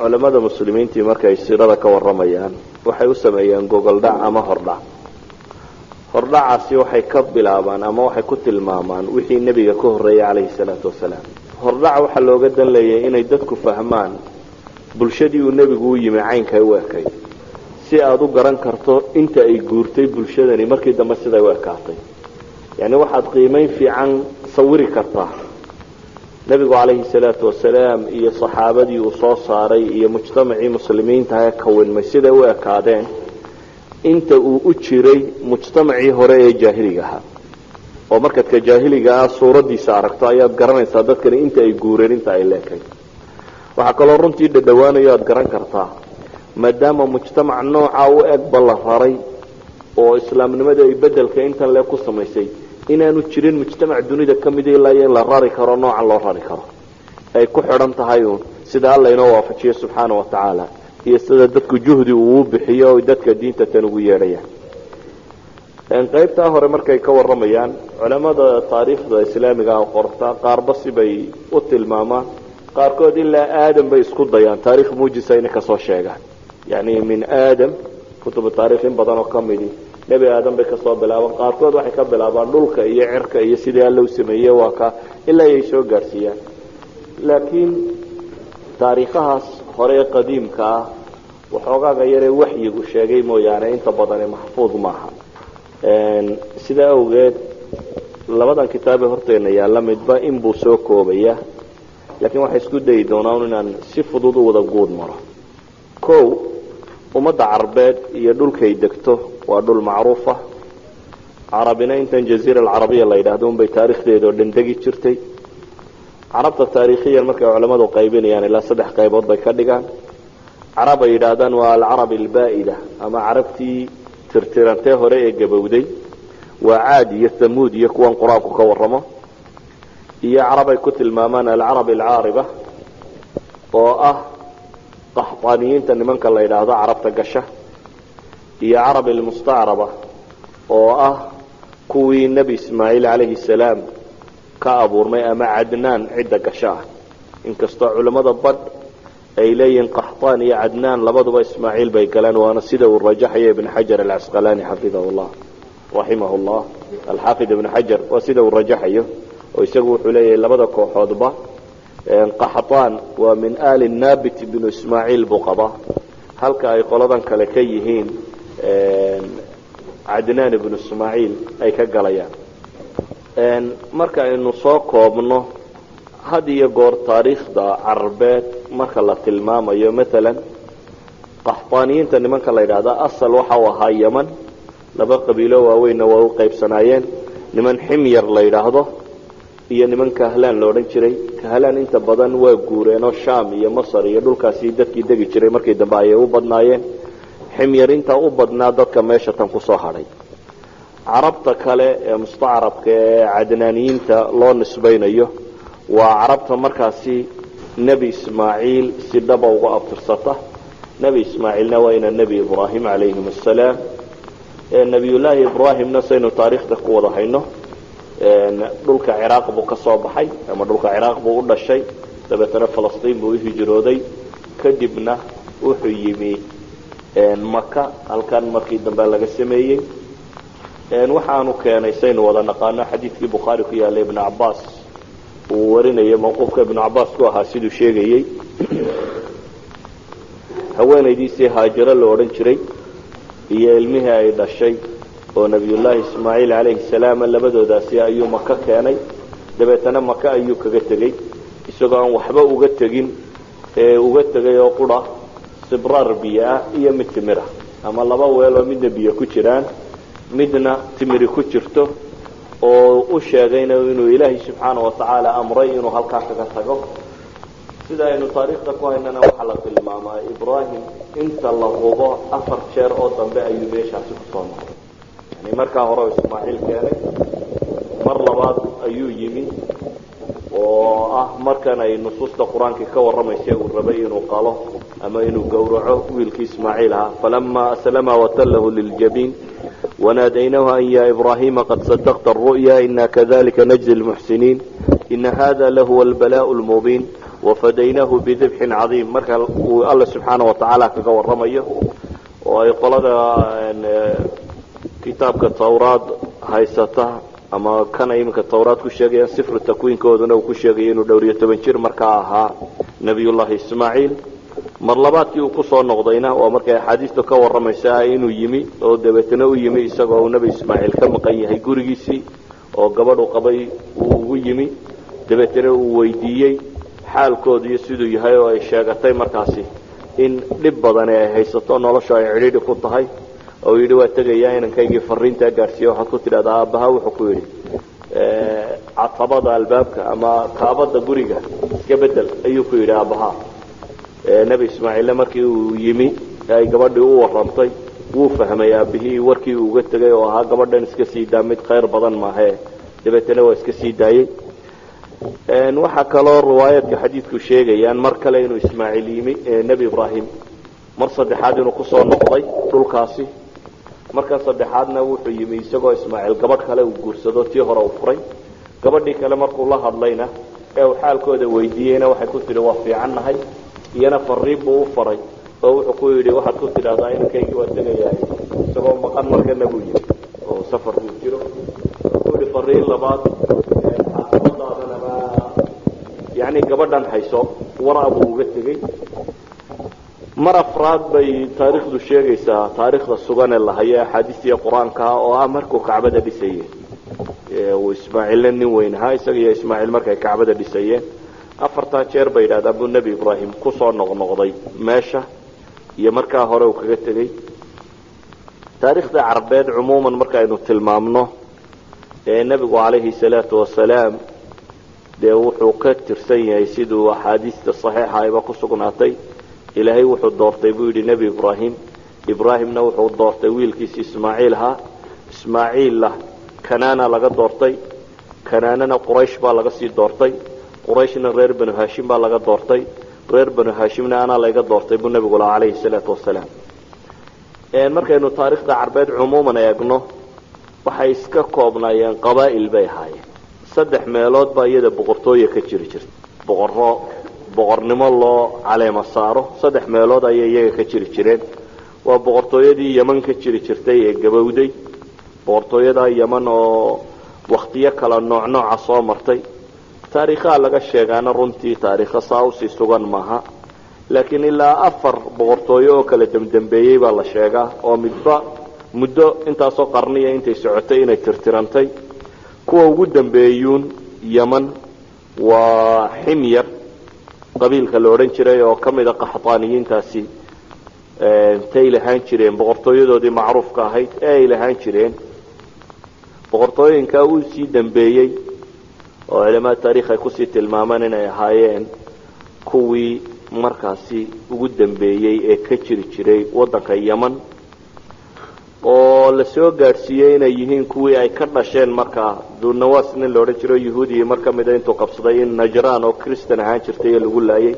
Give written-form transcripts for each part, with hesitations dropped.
Culamada muslimiintii markay siirada ka waramayaan waxay u sameeyaan gogoldhac ama hordhac. Hordhacaasi waxay ka bilaabaan ama waxay ku tilmaamaan wixii nebiga ka horreeyay calayhi salaatu wasalaam. Hordhaca waxaa looga dan leeyahay inay dadku fahmaan bulshadii uu nebigu u yimi caynkay u ekayd, si aada u garan karto inta ay guurtay bulshadani markii dambe siday u ekaatay. Yacni waxaad qiimayn fiican sawiri kartaa nebigu calayhi salaatu wasalaam iyo saxaabadii uu soo saaray iyo mujtamacii muslimiinta ee kawinmay siday u ekaadeen inta uu u jiray mujtamacii hore ee jaahiliga ahaa. Oo markaad ka jaahiliga ah suuraddiisa aragto ayaad garanaysaa dadkani inta ay guureen inta ay leekayd. Waxaa kaloo runtii dhadhawaanayo aad garan kartaa, maadaama mujtamac nooca u egba la raray oo islaamnimada ay bedelka intan le ku samaysay, inaanu jirin mujtamac dunida ka mida ilaa iyo in la rari karo noocan loo rari karo. Ay ku xidhan tahay uun sida Alla inoo waafajiyo subxaana wa tacaala iyo sida dadku juhdi uu bixiyo o dadka diinta tan ugu yeedhayaan. Qaybtaa hore markay ka waramayaan culamada taariikhda islaamiga qorta, qaarba sibay u tilmaamaan. Qaarkood ilaa Aadam bay isku dayaan taarikh muujisa inay kasoo sheegaan, yani min Aadam. Kutubu taarikh in badan oo kamidi Nebi Aadam bay kasoo bilaabaan. Qaarkood waxay ka bilaabaan dhulka iyo cirka iyo sidii Alla u sameeyey, waa ka ilaa ay soo gaadhsiiyaan. Laakiin taariikhahaas hore ee qadiimka ah waxoogaaga yaree waxyigu sheegay mooyaane inta badani maxfuud maaha. Sidaa awgeed labadan kitaabee horteena yaalla midba inbuu soo koobaya, laakiin waxay isku dayi doonaan inaan si fudud u wada guud maro. O ummadda Carbeed iyo dhulkay degto waa dhul macruufa. Carabina intan Jaziira Alcarabiya la yidhaahdo unbay taarikhdeeda oo dhan degi jirtay. Carabta taariikhiyan markay culammadu qaybinayaan ilaa saddex qaybood bay ka dhigaan. Carab ay yidhaahdaan waa alcarab albaa'ida ama carabtii tirtirantee hore ee gabowday, waa Caad iyo Thamuud iyo kuwan Qur-aanku ka warramo, iyo carab ay ku tilmaamaan alcarab alcaariba oo ah Qaxtaaniyiinta nimanka la yidhaahdo carabta gasha, iyo carab almustacraba oo ah kuwii Nebi Ismaaciil calayhi salaam ka abuurmay ama Cadnaan cidda gasho ah, inkastoo culimmada badh ay leeyihiin Qaxtaan iyo Cadnaan labaduba Ismaaciil bay galeen, waana sida uu rajaxaya Ibn Xajar Alcasqalaani xafidahu llah, raximahu llah. Alxaafid Ibn Xajar waa sida uu rajaxayo, oo isagu wuxuu leeyahay labada kooxoodba Qaxtaan waa min ali Nabit binu Ismaaciil buu qabaa, halka ay qoladan kale ka yihiin Cadnaan ibnu Ismaaciil ay ka galayaan. Marka aynu soo koobno, had iyo goor taariikhda Carbeed marka la tilmaamayo, maalan Qaxtaaniyiinta nimanka la yidhaahda asal waxa uu ahaa Yeman. Laba qabiilo waaweynna waa u qaybsanaayeen: niman Ximyar la yidhaahdo iyo niman Kahlaan la odhan jiray. Kahlaan inta badan waa guureenoo Sham iyo Masar iyo dhulkaasi dadkii degi jiray markii dambe ayay u badnaayeen. Ximyar intaa u badnaa dadka meesha tan kusoo hadhay. Carabta kale ee mustacrabka ee Cadnaaniyiinta loo nisbaynayo waa carabta markaasi Nebi Ismaaciil si dhaba uga abtirsata. Nebi Ismaaciilna waa ina Nebi Ibraahim calayhim assalaam. Nebiyullaahi Ibraahimna saynu taariikhda ku wada hayno dhulka Ciraaq buu ka soo baxay ama dhulka Ciraaq buu u dhashay, dabeetana Falastiin buu uhijrooday, kadibna wuxuu yimi Maka halkan markii dambe laga sameeyey. Waxaanu keenay saynu wada naqaano xadiidkii Bukhaari ku yaallay, Ibnu Cabaas uu warinayo, mawquufka Ibnu Cabaas ku ahaa siduu sheegayey, haweenaydiisii Haajaro la odhan jiray iyo ilmihii ay dhashay oo Nebiyullaahi Ismaaciil calayhi salaam, labadoodaasi ayuu Maka keenay. Dabeetana Maka ayuu kaga tegey isagoo aan waxba uga tegin, ee uga tegay oo qura sibraar biyo ah iyo mid timira ama laba weeloo midna biyo ku jiraan midna timiri ku jirto, oo u sheegayna inuu Ilaahay subxaana wa tacaala amray inuu halkaa kaga tago. Sida aynu taariikhda ku haynana waxaa la tilmaamaa Ibraahim inta la hubo afar jeer oo dambe ayuu meeshaasi kusoo noqday. Yani markaa hore Ismaaciil keenay, mar labaad ayuu yimi oo ah markan ay nusuusta Qur-aankii ka warramaysa uu rabay inuu qalo ama inuu gowraco wiilkii Ismaaciil ahaa: falama aslama watallahu liljabiin wanaadaynaahu an ya Ibrahima qad sadaqta aru'ya ina kadalika najzi lmuxsiniin ina hada lahuwa albalaء lmubiin. Wafadaynaahu bidibxin cadiim. Marka uu Alla subxaana watacaala kaga warramayo oo ay qolada kitaabka Tawraad haysata ama kana iminka Tawraad ku sheegayaan, sifru takwiinkooduna uu ku sheegayo inuu 14 jir markaa ahaa Nebiyullaahi Ismaaciil. Mar labaadkii uu kusoo noqdayna waa markay axaadiistu ka warramaysaa inuu yimi oo dabeetana u yimi isagoo uu Nebi Ismaaciil ka maqan yahay gurigiisii oo gabadhu qabay uu ugu yimi, dabeetana uu weydiiyey xaalkoodu iyo siduu yahay, oo ay sheegatay markaasi in dhib badani ay haysato, noloshu ay cidhiidhi ku tahay, oo yidhi: "Waa tegayaa, inankaygii fariintaa gaadhsiiya, waxaad ku tidhahdaa aabbaha wuxuu ku yidhi catabada albaabka ama kaabada guriga iska bedel," ayuu ku yidhi aabbaha. Nebi Ismaaciille markii uu yimi ay gabadhii u warrantay, wuu fahmay aabbihii warkii uu uga tegay oo ahaa gabadhan iska sii daa, mid khayr badan maahe. Dabeetana waa iska sii daayey. Waxaa kaloo riwaayaadka xadiidku sheegayaan mar kale inuu Ismaaciil yimi, Nebi Ibraahim mar saddexaad inuu kusoo noqday dhulkaasi. Markan saddexaadna wuxuu yimi isagoo Ismaaciil gabadh kale uu guursado, tii hore uu furay. Gabadhii kale markuu la hadlayna ee uu xaalkooda weydiiyeyna, waxay ku tidhi: "Waa fiicannahay." Iyana fariin buu u faray oo wuxuu ku yidhi: "Waxaad ku tidhahdaa inankaygii waa tegayahay." Isagoo maqan markana buu yimi oo safar buu jiro. Wuxuu yihi fariin labaad: xaasabadaadan ama yani gabadhan hayso. Waraa buu uga tegey. Mar afraad bay taariikhdu sheegaysaa, taariikhda sugan ee lahayo axaadiistiiyo Qur-aanka, oo ah markuu Kacbada dhisayey, uu Ismaaciilna nin weyn ahaa, isaga iyo Ismaaciil markay Kacbada dhisayeen. Afartaa jeer bay yidhahdaan buu Nebi Ibraahim kusoo noqnoqday meesha iyo markaa hore uu kaga tegey. Taariikhda Carbeed cumuuman markaaynu tilmaamno, ee nebigu calayhi salaatu wasalaam dee wuxuu ka tirsan yahay, siduu axaadiista saxiixa ayba ku sugnaatay, Ilaahay wuxuu doortay buu yidhi Nebi Ibraahim, Ibraahimna wuxuu doortay wiilkiisi Ismaaciil ahaa, Ismaaciilla Kanaana laga doortay, Kanaanana Quraysh baa laga sii doortay, Qurayshna reer Banu Haashim baa laga doortay, reer Banu Haashimna anaa layga doortay buu nebigu lahaa calayhi salaatu wasalaam. Markaynu taariikhda Carbeed cumuuman eegno, waxay iska koobnaayeen qabaa'il bay ahaayeen. Saddex meelood baa iyada boqortooya ka jiri jirta, boqorro boqornimo loo caleemo saaro saddex meelood ayay iyaga ka jiri jireen. Waa boqortooyadii Yeman ka jiri jirtay ee gabowday, boqortooyada Yeman oo waktiyo kala nooc nooca soo martay. Taariikhaha laga sheegaana runtii taariikho saa usii sugan maaha, laakiin ilaa afar boqortooyo oo kala demdembeeyey baa la sheegaa, oo midba muddo intaasoo qarniya intay socotay inay tirtirantay. Kuwa ugu dambeeyuun Yeman waa Ximyar qabiilka la odhan jiray oo ka mida Qaxtaaniyiintaasi, tay lahaan jireen boqortooyadoodii macruufka ahayd ee ay lahaan jireen. Boqortooyinka uu sii dambeeyey oo culamada taarikh ay kusii tilmaamaan inay ahaayeen kuwii markaasi ugu dambeeyey ee ka jiri jiray waddanka Yeman, oo la soo gaadhsiiyey inay yihiin kuwii ay ka dhasheen markaa Dunawas nin la odhan jiro Yahuudiyi mar ka mida intuu qabsaday in Najran oo Christan ahaan jirtay ee lagu laayay,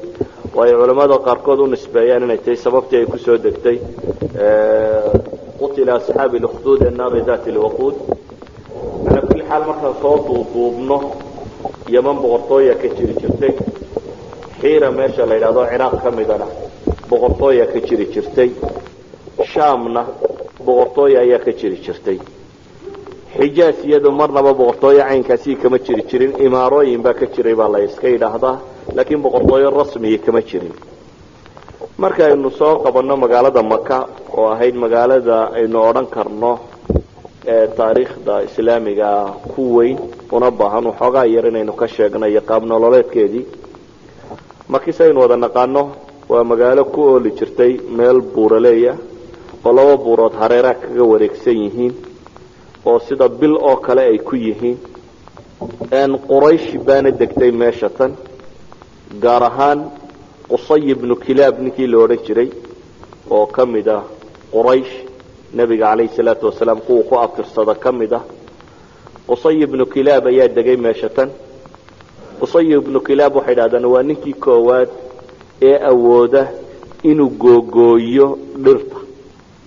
oo ay culamada qaarkood u nisbeeyaan inay tahay sababtii ay kusoo degtay qutila asxaabi lukhduud annaari dati lwaquud. Calaa kulli xaal, markaan soo duuduubno, Yeman boqortooya ka jiri jirtay, Xiira meesha la yidhahdo Ciraaq ka midana boqortooya ka jiri jirtay, Shaamna boqortooya ayaa ka jiri jirtay. Xijaas iyadu marnaba boqortooyo caynkaasi kama jiri jirin, imaarooyin baa ka jiray baa la iska yidhaahdaa, laakiin boqortooyo rasmiya kama jirin. Markaaynu soo qabanno magaalada Maka oo ahayd magaalada aynu odhan karno ee taariikhda islaamiga ku weyn, una baahan waxoogaa yar inaynu ka sheegno iyo qaab nololeedkeedii. Makis aynu wada naqaano waa magaalo ku ooli jirtay meel buuraleeya oo laba buurood hareeraha kaga wareegsan yihiin, oo sida bil oo kale ay ku yihiin. Quraysh baana degtay meesha tan, gaar ahaan Qusay ibnu Kilaab ninkii la odhan jiray oo ka mid ah Quraysh, nebiga calayhi salaatu wasalaam kuwa ku abtirsada ka mid ah. Qusay ibnu Kilaab ayaa degay meesha tan. Qusay ibnu Kilaab waxay idhahdaan waa ninkii koowaad ee awooda inuu googooyo dhirta.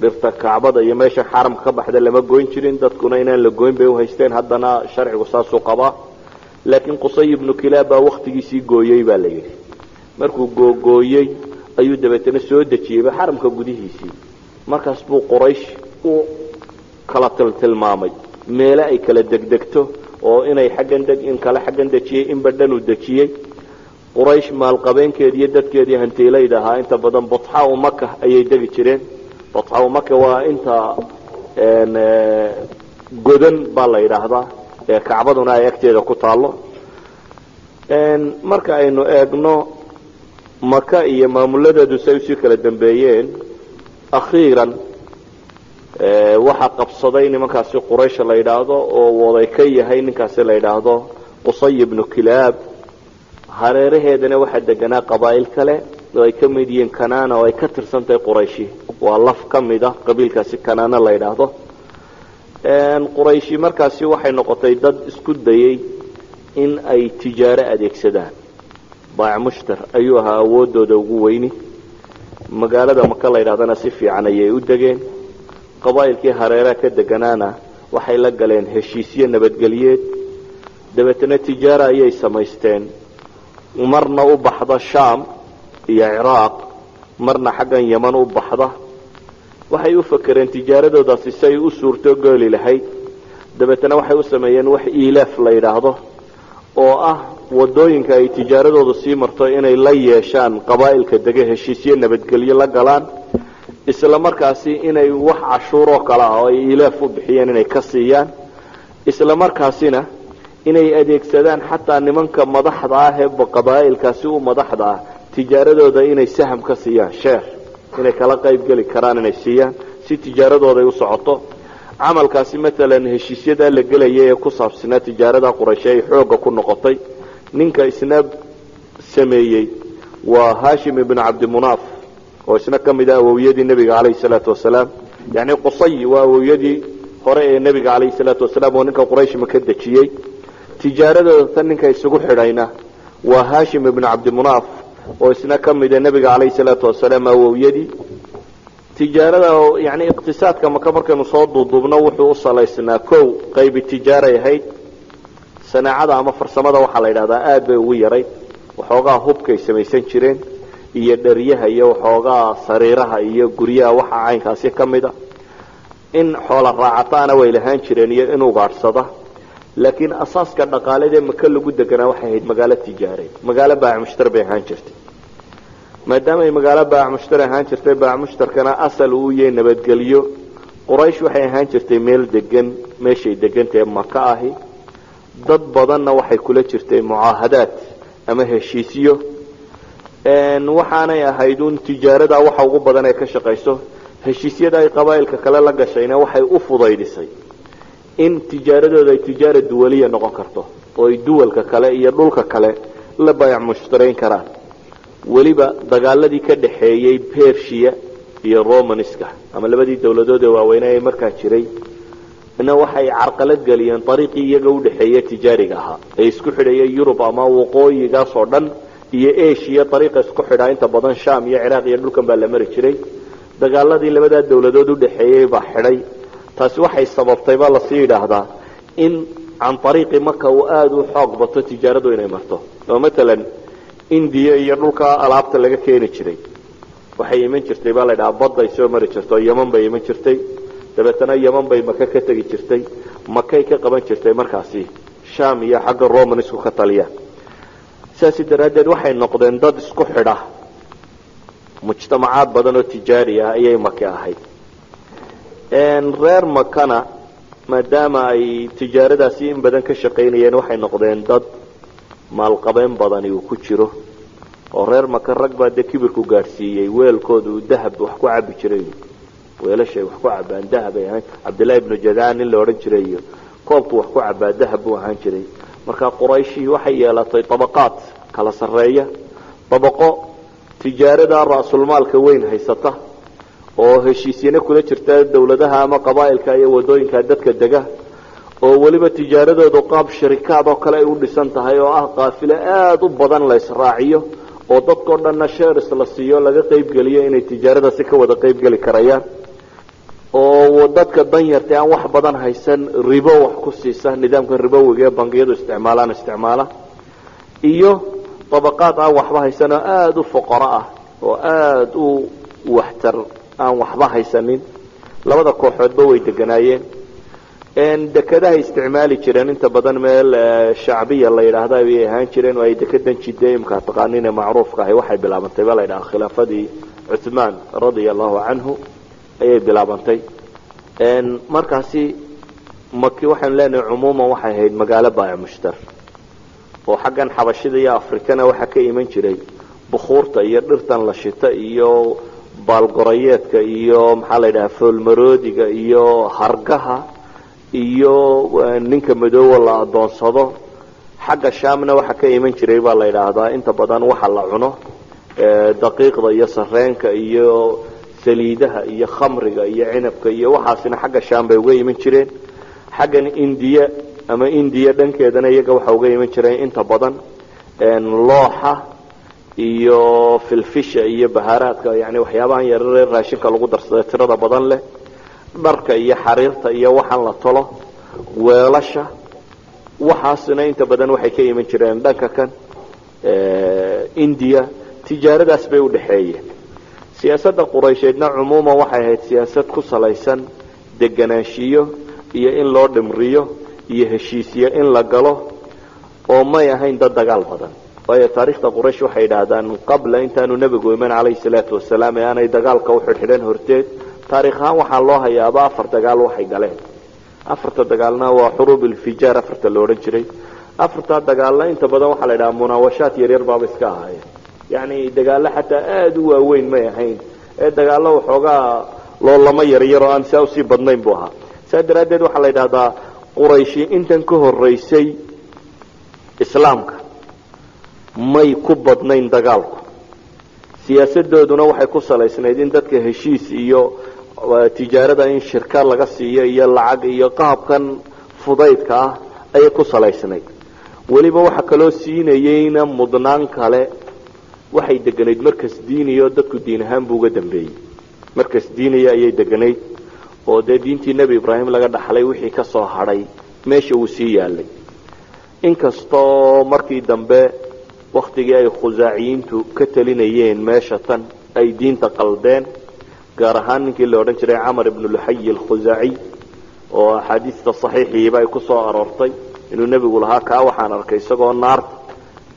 Dhirta Kacbada iyo meesha xaramka ka baxda lama goyn jirin, dadkuna inaan la goyn bay uhaysteen, haddana sharcigu saasuu qabaa, laakiin Qusay ibnu Kilaab baa waktigiisii gooyey baa la yidhi. Markuu googooyey ayuu dabeetana soo dejiyeyba xaramka gudihiisii. Markaas buu Quraysh u kala tiltilmaamay meele ay kala degdegto oo inay xaggan deg, in kale xaggan dejiyey, inba dhan uu dejiyey. Quraysh maalqabeenkeedi iyo dadkeedii hantiilayda ahaa inta badan Batxaau Maka ayay degi jireen. Batxaau Maka waa inta godan baa la yidhaahdaa ee Kacbaduna ay agteeda ku taallo. Marka aynu eegno Maka iyo maamuladeedu say usii kala dambeeyeen, akhiiran waxaa qabsaday nimankaasi Quraysha la yidhaahdo oo waday ka yahay ninkaasi la yidhaahdo Qusay ibnu Kilaab. Hareeraheedana waxaa deganaa qabaa'il kale oo ay ka mid yihiin Kanaana oo ay ka tirsantahay Qurayshi. Waa laf ka mid a qabiilkaasi Kanaana la yidhaahdo. Qurayshi markaasi waxay noqotay dad isku dayey in ay tijaaro adeegsadaan. Baac mushtar ayuu ahaa awoodooda ugu weyni. Magaalada Maka la yidhahdana si fiican ayay u degeen. Qabaa'ilkii hareeraha ka deganaana waxay la galeen heshiisyo nabadgelyeed. Dabeetana tijaaro ayay samaysteen, marna u baxda Shaam iyo Ciraaq, marna xaggan Yeman u baxda. Waxay u fakereen tijaaradoodaasi si ay u suurto geli lahayd. Dabeetana waxay u sameeyeen wax iilaaf la yidhaahdo oo ah wadooyinka ay tijaaradoodu sii marto inay la yeeshaan qabaa'ilka dega, heshiisyo nabadgelyo la galaan, isla markaasi inay wax cashuuroo kale ah oo ay iilaaf u bixiyeen inay ka siiyaan, isla markaasina inay adeegsadaan xataa nimanka madaxda ah ee qabaa'ilkaasi u madaxda ah tijaaradooda inay saham ka siiyaan, share inay kala qayb geli karaan inay siiyaan si tijaaradooda ay u socoto. Camalkaasi maalan heshiisyadaa la gelaya ee ku saabsanaa tijaarada Qurayshe ay xoogga ku noqotay, ninka isna sameeyey waa Hashim ibnu Cabdimunaaf oo isna ka mid ah awowyadii nebiga calayhi salaatu wasalaam. Yacni Qusay waa awowyadii hore ee nebiga calayhi salaatu wasalaam oo ninka Quraysh Maka dejiyey. Tijaaradooda tan ninka isugu xidhayna waa Hashim ibnu Cabdimunaaf oo isna ka mida nebiga calayhi salaatu wasalaam awowyadii. Tijaarada, yani iqtisaadka Maka markaynu soo duuduubno, wuxuu u salaysnaa kow qaybi tijaaray ahayd. Sanaacada ama farsamada waxaa la yidhahdaa aad bay ugu yarayd. Waxoogaa hubkay samaysan jireen iyo dheryaha iyo waxoogaa sariiraha iyo guryaha waxa caynkaasi ka mida. In xoola raacataana way lahaan jireen iyo in ugaadhsada, laakiin asaaska dhaqaalada Maka lagu deganaa waxay ahayd magaalo tijaareed, magaalo baac mushtar bay ahaan jirtay. Maadaama ay magaalo baac mushtar ahaan jirtay, baac mushtarkana asal uu yahay nabadgelyo, Quraysh waxay ahaan jirtay meel degan. Meeshay degantahe Maka ahi dad badanna waxay kula jirtay mucaahadaad ama heshiisyo. Waxaanay ahayd un tijaarada waxa ugu badan ay ka shaqayso. Heshiisyada ay qabaa'ilka kale la gashayna waxay u fudaydisay in tijaaradooda ay tijaara duwaliya noqon karto oo ay duwalka kale iyo dhulka kale la baayac mushtarayn karaan. Weliba dagaaladii ka dhaxeeyey Persia iyo Romanska ama labadii dowladood ee waaweynaa ee markaa jiray na waxay carqalad geliyeen dariiqii iyaga udhexeeye tijaariga ahaa ee isku xidhayay Yurub ama waqooyigaas oo dhan iyo Asia. Dariiqa isku xidhaa inta badan Sham iyo Ciraaq iyo dhulkan baa la mari jiray. Dagaaladii labadaa dowladood udhexeeyey baa xidhay. Taasi waxay sababtay baa lasii yidhaahdaa in can ariiqi Maka uu aada u xoog bato tijaaradu inay marto, oo matalan Indiya iyo dhulka alaabta laga keeni jiray waxay iman jirtay baa la ydhahaa badday soo mari jirto, Yeman bay iman jirtay. Dabeetana Yeman bay Maka ka tegi jirtay, Makay ka qaban jirtay markaasi Sham iyo xagga Romanisku ka taliyaan. Sidaasi daraaddeed waxay noqdeen dad isku xidha mujtamacaad badan oo tijaari ah ayay Maka ahayd. Reer Makana maadaama ay tijaaradaasi in badan ka shaqaynayeen, waxay noqdeen dad maalqabeen badani uu ku jiro. Oo reer Maka rag baa dee kibirku gaadhsiiyey weelkoodu dahab wax ku cabi jiray, weelashay wax ku cabaan dahab ay ahaan. Cabdillahi ibnu Jadcaan nin la odhan jiray iyo koobku wax ku cabaa dahab buu ahaan jiray. Marka Qurayshi waxay yeelatay dabaqaad kala sarreeya: dabaqo tijaarada ra'sulmaalka weyn haysata oo heshiisyana kula jirta dowladaha ama qabaa'ilka iyo wadooyinka dadka dega, oo weliba tijaaradoodu qaab sharikaad oo kale ay u dhisan tahay, oo ah qaafilo aada u badan la israaciyo oo dadkao dhanna shares la siiyo, laga qaybgeliyo inay tijaarada si ka wada qaybgeli karayaan, oo dadka danyarta aan wax badan haysan ribo wax ku siisa, nidaamka ribowiga ee bangiyadu isticmaalaan isticmaala, iyo Dabaqaad aan waxba haysan oo aada u foqoro ah oo aada u waxtar aan waxba haysanin, labada kooxoodba way deganaayeen. Dekedahay isticmaali jireen inta badan meel shacbiya la yidhaahda ayay ahaan jireen, oo ay dekedan Jide imkaa taqaanin ee macruufka ahi waxay bilaabantay ba la yidhaha khilaafadii Cuthmaan radia allahu canhu ayay bilaabantay. Markaasi Maki waxaynu leenahay cumuuman waxay ahayd magaalo baac mushtar, oo xaggan Xabashida iyo Afrikana waxaa ka iman jiray bukhuurta iyo dhirtan la shita iyo baalgorayeedka iyo maxaa la yidhaha foolmaroodiga iyo hargaha iyo ninka madoowa la adoonsado. Xagga Shaamna waxaa ka iman jiray baa la yidhaahdaa inta badan waxa la cuno, daqiiqda iyo sareenka iyo saliidaha iyo khamriga iyo cinabka iyo waxaasina xagga Shaam bay uga iman jireen. Xaggan Indiya ama Indiya dhankeedana iyaga waxa uga iman jireen inta badan looxa iyo filfisha iyo bahaaraadka, yani waxyaabahan yararee raashinka lagu darsada tirada badan leh, dharka iyo xariirta iyo waxaan la tolo, weelasha, waxaasina inta badan waxay ka iman jireen dhanka kan Indiya. Tijaaradaas bay udhaxeeyeen. Siyaasadda Quraysheedna cumuuman waxay ahayd siyaasad ku salaysan deganaanshiyo iyo in loo dhimriyo iyo heshiisiyo in la galo, oo may ahayn dad dagaal badan. Waayo taarikhda Quraysh waxay yidhaahdaan qabla intaanu nebigu iman calayhi salaatu wasalaam ee aanay dagaalka uxidhxidhan horteed, taarikh ahaan waxaa loo hayaaba 4 dagaal waxay galeen. 4ta dagaalna waa xuruub ilfijaar, 4ta la odhan jiray. 4taa dagaalna inta badan waxaa la yidhaha munaawashaat yaryar baaba iska ahaayeen, yacni dagaallo xataa aada u waaweyn may ahayn, ee dagaallo waxoogaa loolamo yaryar oo aan saa usii badnayn buu ahaa. Saa daraaddeed waxaa la yidhahdaa Qurayshi intan ka horreysay islaamka may ku badnayn dagaalku. Siyaasadooduna waxay ku salaysnayd in dadka heshiis iyo tijaarada in shirka laga siiyo iyo lacag iyo qaabkan fudaydka ah ayay ku salaysnayd. Weliba waxa kaloo siinayeyna mudnaan kale, waxay deganayd markas diiniyo, dadku diin ahaan buu uga dambeeyey. Markas diiniya ayay deganayd, oo dee diintii Nebi Ibraahim laga dhaxlay wixii ka soo hadhay meesha uu sii yaalay, inkastoo markii dambe waktigii ay Khusaaciyiintu ka talinayeen meesha tan ay diinta qaldeen, gaar ahaan ninkii la odhan jiray Camar ibnu Luxayi Alkhusaaciy, oo axaadiista saxiixiiba ay ku soo aroortay inuu nebigu lahaa kaa waxaan arkay isagoo naarta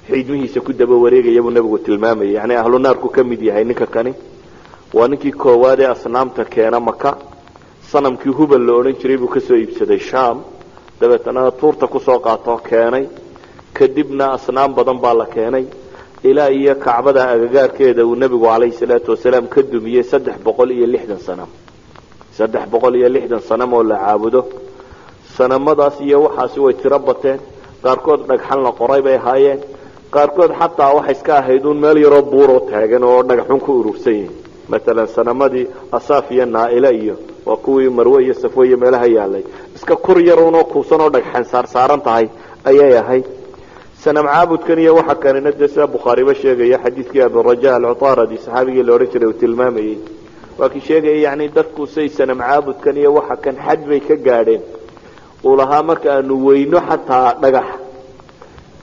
xiidmihiisa ku daba wareegaya buu nebigu tilmaamayay, yani ahlu naarku ka mid yahay. Ninka kani waa ninkii koowaad ee asnaamta keena Maka. Sanamkii Hubal la odhan jiray buu kasoo iibsaday Sham, dabeetana tuurta kusoo qaatoo keenay. Kadibna asnaam badan baa la keenay ilaa iyo Kacbada agagaarkeeda uu nebigu calayhi salaatu wasalaam ka dumiyey 360 sanam, 360 sanam oo la caabudo. Sanamadaas iyo waxaasi way tiro bateen, qaarkood dhagxan la qoray bay ahaayeen, qaarkood xataa waxay iska ahayd uun meel yaroo buuroo taagan oo dhagaxun ku urursan yihiin. Matalan sanamadii Asaaf iyo Naaila iyo waa kuwii Marwe iyo Safwe iyo meelaha yaalay, iska kur yarunoo kuusan oo dhagxan saarsaaran tahay ayay ahayd. Sanam caabudkan iyo waxa kanina dee sida Bukhaariba sheegaya xadiidkii Abiraja Alcutaradi saxaabigii la odhan jiray uu tilmaamayey, waa kii sheegaya yani dadku say sanam caabudkan iyo waxa kan xad bay ka gaadheen uu lahaa, marka aanu weyno xataa dhagax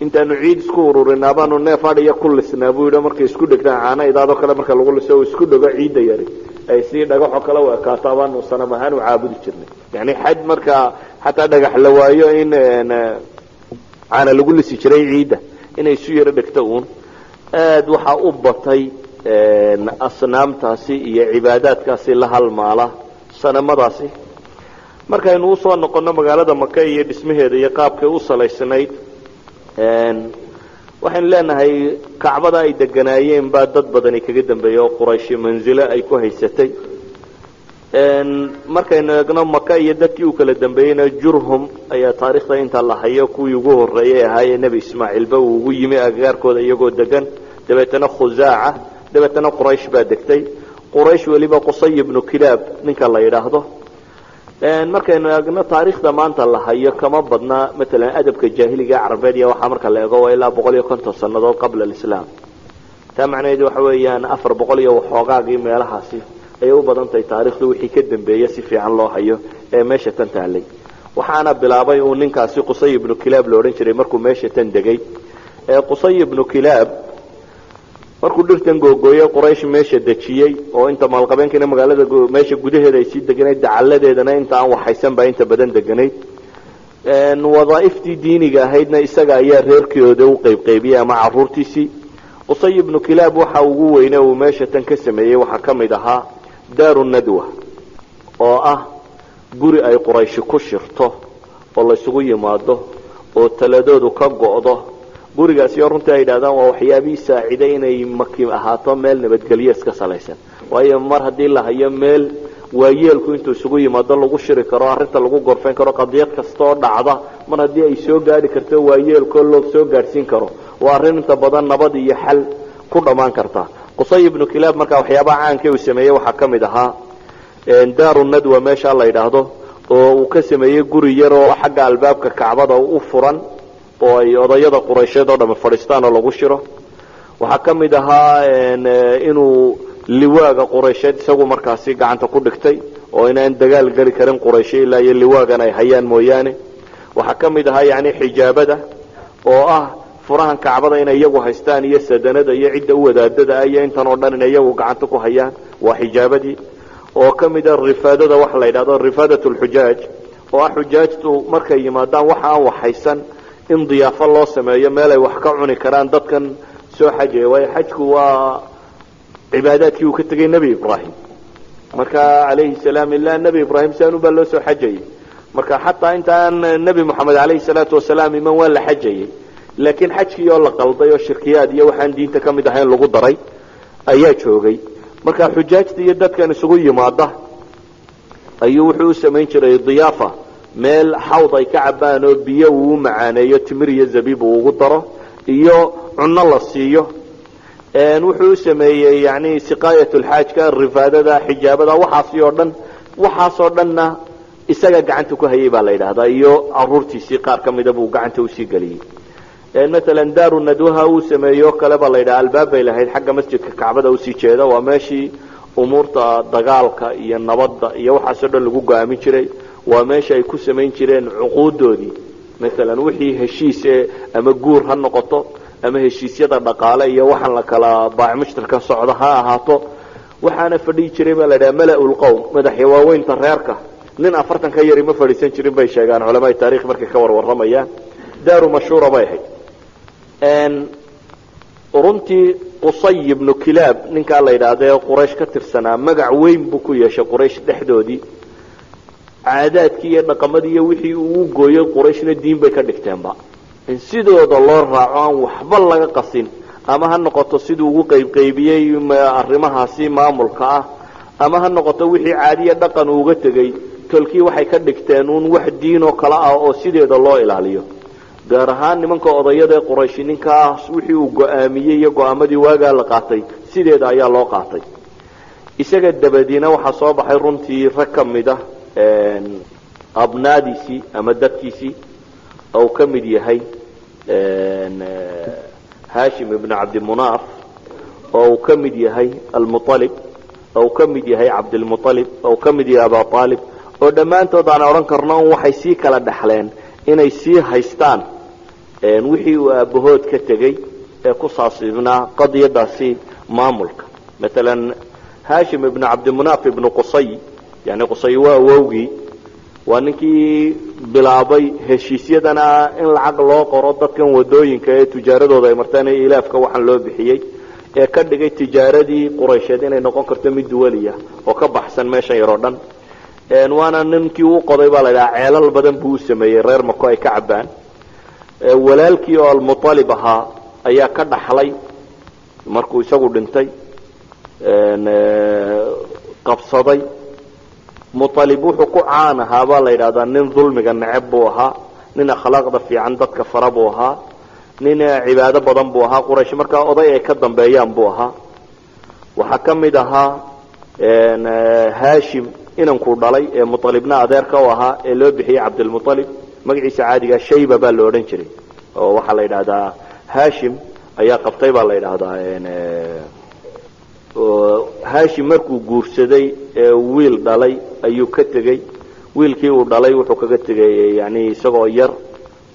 intaanu ciid isku ururinaa baanu neef adhiya ku lisnaa buu yidhi. Markay isku dhegtaan caano idaadoo kale marka lagu liso isku dhego ciidda yari ay si dhagaxoo kale u ekaato baanu sanam ahaan u caabudi jirnay. Yani xad markaa xataa dhagax la waayo in caana lagu lisi jiray ciidda inay isu yaro dhegto uun. Aada waxaa u batay asnaamtaasi iyo cibaadaadkaasi la halmaala sanamadaasi. Markaynu usoo noqono magaalada Maka iyo dhismaheeda iyo qaabkay u salaysnayd, waxaynu leenahay Kacbada ay deganaayeen baa dad badani kaga dambeeyey oo Qurayshi manzilo ay ku haysatay. Markaynu eegno Maka iyo dadkii u kala dambeeyeyna, Jurhum ayaa taarikhda inta la hayo kuwii ugu horreeyay ahaayee Nebi Ismaaciilba uu ugu yimi agagaarkooda iyagoo degan, dabeetana Khusaaca, dabeetana Quraysh baa degtay. Quraysh weliba Qusay ibnu Kilaab ninka la yidhaahdo. Markaynu eegno taarikhda maanta la hayo kama badna matalan adabka jaahiliga carabeed iyo waxaa marka la eego waa ilaa 150 sannadood qabla alislaam. Taa macnaheedu waxa weeyaan 400 iyo waxoogaagii meelahaasi ayay u badan tahay taarikhdu wixii ka dambeeya si fiican loo hayo ee meesha tan taalay. Waxaana bilaabay uu ninkaasi Qusay ibnu Kilaab la odhan jiray markuu meesha tan degay. Qusay ibnu Kilaab markuu dhirtan googooyey, Quraysh meesha dejiyey, oo inta maalqabeenkiina magaalada meesha gudaheeda ay sii deganayd, dacaladeedana inta aan waxaysan baa inta badan deganayd. Wadaaiftii diiniga ahaydna isaga ayaa reerkooda u qaybqaybiyey ama caruurtiisii. Qusay ibnu Kilaab waxa ugu weyne uu meesha tan ka sameeyey waxaa ka mid ahaa Daaru Nadwa, oo ah guri ay Qurayshi ku shirto oo laysugu yimaado oo taladoodu ka go'do. Gurigaasi oo runtii ay yidhahdaan waa waxyaabihii saaciday inay Maki ahaato meel nabadgelyo iska salaysan, waayo mar haddii la hayo meel waayeelku intuu isugu yimaado lagu shiri karo, arrinta lagu gorfayn karo, qadiyad kasta oo dhacda mar haddii ay soo gaadhi karto waayeelkoo loo soo gaadhsiin karo, waa arrin inta badan nabad iyo xal ku dhammaan karta. Qusay ibnu Kilaab markaa waxyaabaha caanka uu sameeyey waxaa ka mid ahaa Daaru Nadwa meesha la yidhaahdo, oo uu ka sameeyey guri yar oo xagga albaabka Kacbada u furan, oo ay odayada Quraysheed oo dhami fadhiistaan oo lagu shiro. Waxaa ka mid ahaa inuu liwaaga Quraysheed isagu markaasi gacanta ku dhigtay, oo inaan dagaal geli karin Qurayshe ilaa iyo liwaagan ay hayaan mooyaane. Waxaa ka mid ahaa yani xijaabada, oo ah furahan Kacbada inay iyagu haystaan, iyo sadanada iyo cidda u wadaadada ah iyo intan oo dhan inay iyagu gacanta ku hayaan, waa xijaabadii. Oo ka mid a rifaadada waxa la yidhahdo rifaadat lxujaaj, oo ah xujaajtu markay yimaadaan waxa aan waxaysan in diyaafo loo sameeyo, meel ay wax ka cuni karaan dadkan soo xajaya, waayo xajku waa cibaadaadkii uu ka tegay Nebi Ibraahim marka calayhi salaam. Ilaa Nebi Ibraahim siaan baa loo soo xajayay. Marka xataa intaan Nebi Moxamed calayhi salaatu wasalaam iman waa la xajayay, laakiin xajkii oo la qalday oo shirkiyaad iyo waxaan diinta ka mid ahayn lagu daray ayaa joogay. Marka xujaajta iyo dadkan isugu yimaada ayuu wuxuu u samayn jiray diyaafa, meel xawd ay ka cabaan oo biyo uu macaaneeyo, timir iyo zabiib uu ugu daro iyo cunno la siiyo. Wuxuu u sameeyey yani siqaayat lxaajka, rifaadada, xijaabada, waxaasi oo dhan. Waxaasoo dhanna isaga gacanta ku hayay baa la yidhaahdaa, iyo caruurtiisii qaar ka mida buu gacanta usii geliyey. Maalan Daaru Nadwaha uu sameeyo kale baa la yidhaha albaab bay lahayd xagga masjidka Kacbada usii jeeda. Waa meeshii umuurta dagaalka iyo nabadda iyo waxaasoo dhan lagu go-aamin jiray. Waa meesha ay ku samayn jireen cuquudoodii, maalan wixii heshiise ama guur ha noqoto ama heshiisyada dhaqaale iyo waxaan la kala baac mushtarkan socda ha ahaato. Waxaana fadhiyi jiray baa la yidhaha mala-ul qowm, madaxya waaweynta reerka. Nin 40 ka yari ma fadhiisan jirin bay sheegaan culamaai taarikh markay ka warwaramayaan. Daaru mashhuura bay ahayd runtii. Qusay ibnu Kilaab ninkaa la yidhaahda ee Quraysh ka tirsanaa magac weyn buu ku yeeshay Quraysh dhexdoodii. Caadaadkii iyo dhaqamadii iyo wixii uu u gooyey Qurayshna diin bay ka dhigteenba in sidooda loo raaco, aan waxba laga qasin, ama ha noqoto siduu ugu qaybqaybiyey arrimahaasi maamulka ah, ama ha noqoto wixii caadiya dhaqan uuga tegey. Tolkii waxay ka dhigteen uun wax diin oo kale ah oo sideeda loo ilaaliyo, gaar ahaan nimanka odayada ee Qurayshi. Ninkaas wixii uu go-aamiyey iyo go-aamadii waagaa la qaatay sideeda ayaa loo qaatay. Isaga dabadiina waxaa soo baxay runtii rag ka mid ah abnaadiisii ama dadkiisii, oo ka mid yahay Hashim ibnu Cabdimunaaf, oo uu ka mid yahay Almualib, oo uu ka mid yahay Cabdilmualib, oo uu ka mid yahay Aba Aalib, oo dhammaantood aan odhan karno un waxay sii kala dhexleen inay sii haystaan wixii uu aabbahood ka tegey ee ku saabsibnaa qadiyadaasi maamulka. Maalan Hashim ibnu Cabdimunaaf ibnu Qusay, yani Qusay waa awowgii, waa ninkii bilaabay heshiisyadana in lacag loo qoro dadkan wadooyinka ee tijaaradooda ay martaan ee ilaafka waxaan loo bixiyey, ee ka dhigay tijaaradii Quraysheed inay noqon karto mid duwaliya oo ka baxsan meeshan yar oo dhan. Waana ninkii u qoday baa la idhaha ceelal badan buu u sameeyey reer Mako ay ka cabaan. Walaalkii oo Almualib ahaa ayaa ka dhaxlay markuu isagu dhintay, qabsaday. Mualib wuxuu ku caan ahaa baa la yidhahdaa nin dulmiga neceb buu ahaa, nin akhlaaqda fiican dadka fara buu ahaa, nin cibaado badan buu ahaa. Quraysh markaa oday ay ka dambeeyaan buu ahaa. Waxaa ka mid ahaa Hashim inankuu dhalay ee Mualibna adeerka u ahaa ee loo bixiyey Cabdilmualib. Magaciisa caadigaa Shayba baa la odhan jiray, oo waxaa la yidhahdaa Hashim ayaa qabtay baa la yidhaahdaa. Hashim markuu guursaday ee wiil dhalay ayuu ka tegey. Wiilkii uu dhalay wuxuu kaga tegay, yani isagoo yar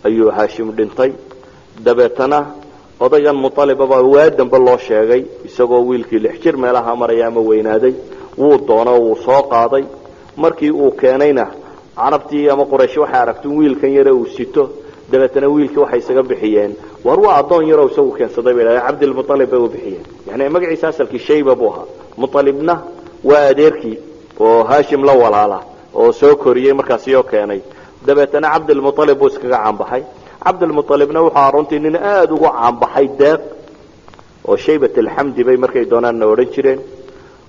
ayuu Hashim dhintay. Dabeetana Odaygan Mualibaba waa dambe loo sheegay isagoo wiilkii 6 jir meelaha maraya ama weynaaday. Wuu doono, wuu soo qaaday. Markii uu keenayna, carabtii ama Quraysh waxay aragtay wiilkan yare uu sito. Dabeetana wiilkii waxay isaga bixiyeen, war waa addoon yaroo isagu keensaday, bay dhahdeen. Cabdilmualib bay u bixiyeen. Yani magaciisa asalkii Shayba buu ahaa. Mualibna waa adeerkii oo Haashim la walaala oo soo koriyey markaasi oo keenay. Dabeetana Cabdilmualib buu iskaga caanbaxay. Cabdilmualibna wuxuu ahaa runtii nin aada ugu caanbaxay deeq, oo Shaybat Alxamdi bay markay doonaanna odhan jireen.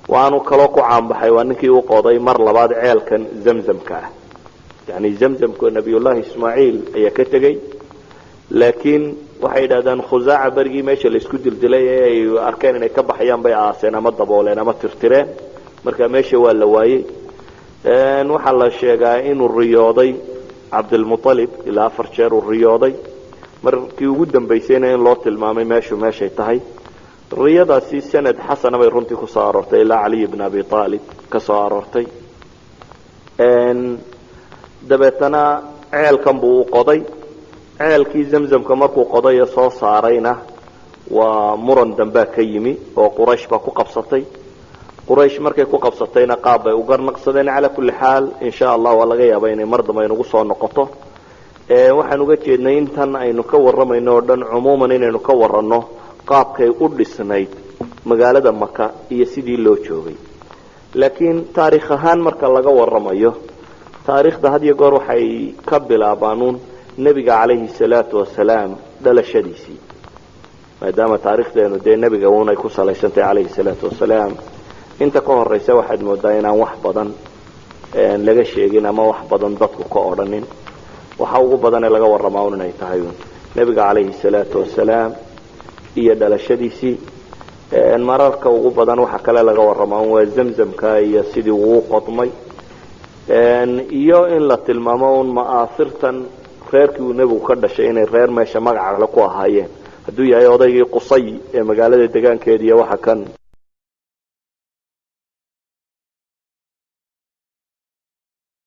Waanu kaloo ku caanbaxay, waa ninkii u qoday mar labaad ceelkan Zamzamka ah. Yani Zamzamku Nabiyullahi Ismaaciil ayaa ka tegey, laakiin waxay yidhahdaan Khusaaca berigii meesha laisku dildilay ee ay arkeen inay ka baxayaan bay aaseen ama dabooleen ama tirtireen. Marka meesha waa la waayey. Waxaa la sheegaa inuu riyooday Cabdilmualib, ilaa 4 jeer uu riyooday. Markii ugu dambaysayna in loo tilmaamay meeshu meeshay tahay. Riyadaasi sanad xasana bay runtii kusoo aroortay, ilaa Caliy bn Abi Aalib ka soo aroortay. Dabeetana ceelkan buu u qoday. Ceelkii Zamzamka markuu qoday ee soo saarayna, waa muran dambaa ka yimi oo Quraysh baa ku qabsatay. Quraysh markay ku qabsatayna, qaab bay u garnaqsadeen. Calaa kulli xaal, insha Allah waa laga yaaba inay mar dambe aynugu soo noqoto. Waxaan uga jeednay intan aynu ka warramayno oo dhan cumuuman inaynu ka waranno qaabkay u dhisnayd magaalada Maka iyo sidii loo joogay. Laakiin taariikh ahaan marka laga warramayo, taariikhda had iyo goor waxay ka bilaabaanuun nebiga calayhi salaatu wasalaam dhalashadiisii, maadaama taariikhdeenu dee nebiga uunay ku salaysantahay calayhi salaatu wasalaam. Inta ka horeysa waxaad moodaa inaan wax badan laga sheegin ama wax badan dadku ka odhanin. Waxa ugu badanee laga warramaa un inay tahay un nebiga calayhi salaatu wasalaam iyo dhalashadiisii. Mararka ugu badan waxa kale laga warramaa un waa Zamzamka iyo sidii uu qodmay, iyo in la tilmaamo un ma'aasirtan reerkii uu nebigu ka dhashay inay reer meesha magaca kale ku ahaayeen, hadduu yahay odaygii Qusay ee magaalada degaankeeda iyo waxa kan.